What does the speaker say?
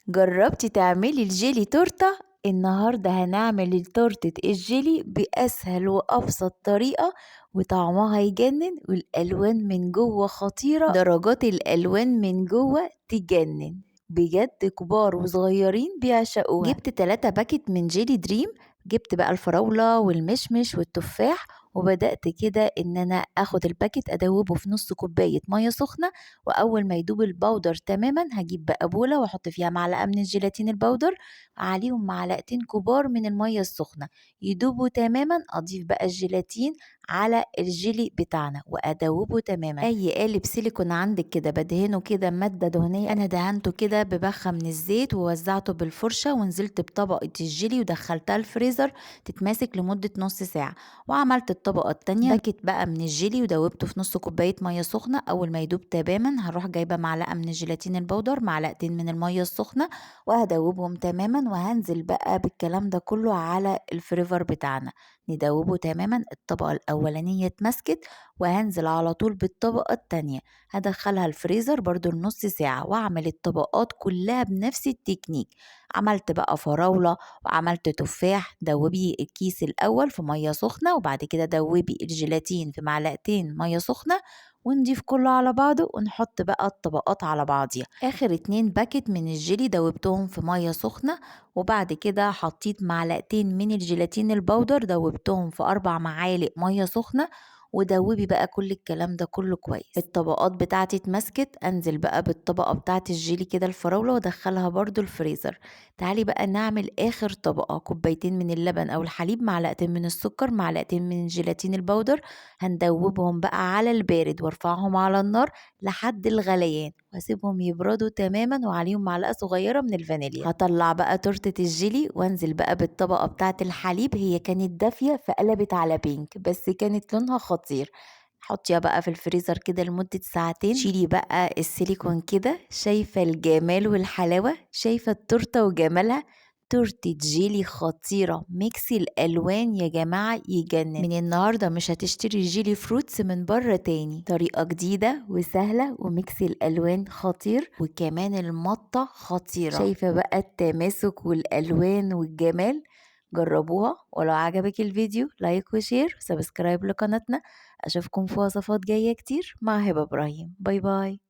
جربتي تعملي الجيلي تورتة؟ النهاردة هنعمل تورتة الجيلي بأسهل وأبسط طريقة، وطعمها يجنن، والألوان من جوه خطيرة، درجات الألوان من جوه تجنن بجد، كبار وصغيرين بيعشقوها. جبت 3 packet من جيلي دريم، جبت بقى الفراولة والمشمش والتفاح، وبدأت كده إن أنا أخد ال packet أدوبة في نص كوباية مية سخنة، وأول ما يدوب ال powder تماما هجيب بقى بولة وأحط فيها معلقة من الجيلاتين ال powder، عليهم معلقتين كبار من المية السخنة، يدوبوا تماما. أضيف بقى الجيلاتين على الجيلي بتاعنا وأدوبة تماما. أي قالب سيليكون عندك كده بدهنه كده مادة دهنية، أنا دهنته كده ببخة من الزيت ووزعته بالفرشة، ونزلت بطبقة الجيلي ودخلتها الفريزر تتماسك لمدة نص ساعة. وعملت الطبقة التانية packet بقى من الجيلي ودوبته في نص كوباية مية سخنة. أول ما يدوب تماما هروح جايبة معلقة من الجيلاتين ال powder، معلقتين من المية السخنة، وهدوبهم تماما. وهنزل بقى بالكلام ده كله على الفريفر بتاعنا، ندوبه تماما. الطبقة الأولانية اتمسكت، وهنزل على طول بالطبقة التانية، هدخلها الفريزر برضو لنص ساعة، وأعمل الطبقات كلها بنفس التكنيك. عملت بقى فراولة وعملت تفاح. دوبي الكيس الأول في مية سخنة، وبعد كده دوبي الجيلاتين في معلقتين مية سخنة، ونضيف كله على بعضه، ونحط بقى الطبقات على بعضيها. آخر 2 packet من الجيلي دوبتهم في مية سخنة، وبعد كده حطيت معلقتين من الجيلاتين ال powder دوبتهم في 4 معالق مية سخنة، ودوبي بقى كل الكلام ده كله كويس. الطبقات بتاعتي اتمسكت، انزل بقى بالطبقة بتاعت الجيلي كده الفراولة وادخلها برضو الفريزر. تعالي بقى نعمل اخر طبقة، كوبايتين من اللبن او الحليب، معلقتين من السكر، معلقتين من الجيلاتين ال powder، هندوبهم بقى على البارد وارفعهم على النار لحد الغليان، واسيبهم يبردوا تماما، وعليهم معلقة صغيرة من الفانيليا. هطلع بقى تورتة الجيلي وانزل بقى بالطبقة بتاعت الحليب، هي كانت دافية فقلبت على pink، بس كانت لونها خطير. حطيها بقى في الفريزر كده لمدة ساعتين. شيلي بقى السيليكون كده، شايفة الجمال والحلاوة، شايفة التورتة وجمالها. تورتة جيلي خطيرة، mix الألوان يا جماعة يجنن. من النهاردة مش هتشتري جيلي fruits من بره تاني، طريقة جديدة وسهلة و mix الألوان خطير، وكمان المطة خطيرة. شايفة بقى التماسك والألوان والجمال؟ جربوها، ولو عجبك الفيديو like و share و subscribe لقناتنا. أشوفكم في وصفات جاية كتير مع هبة إبراهيم. bye bye.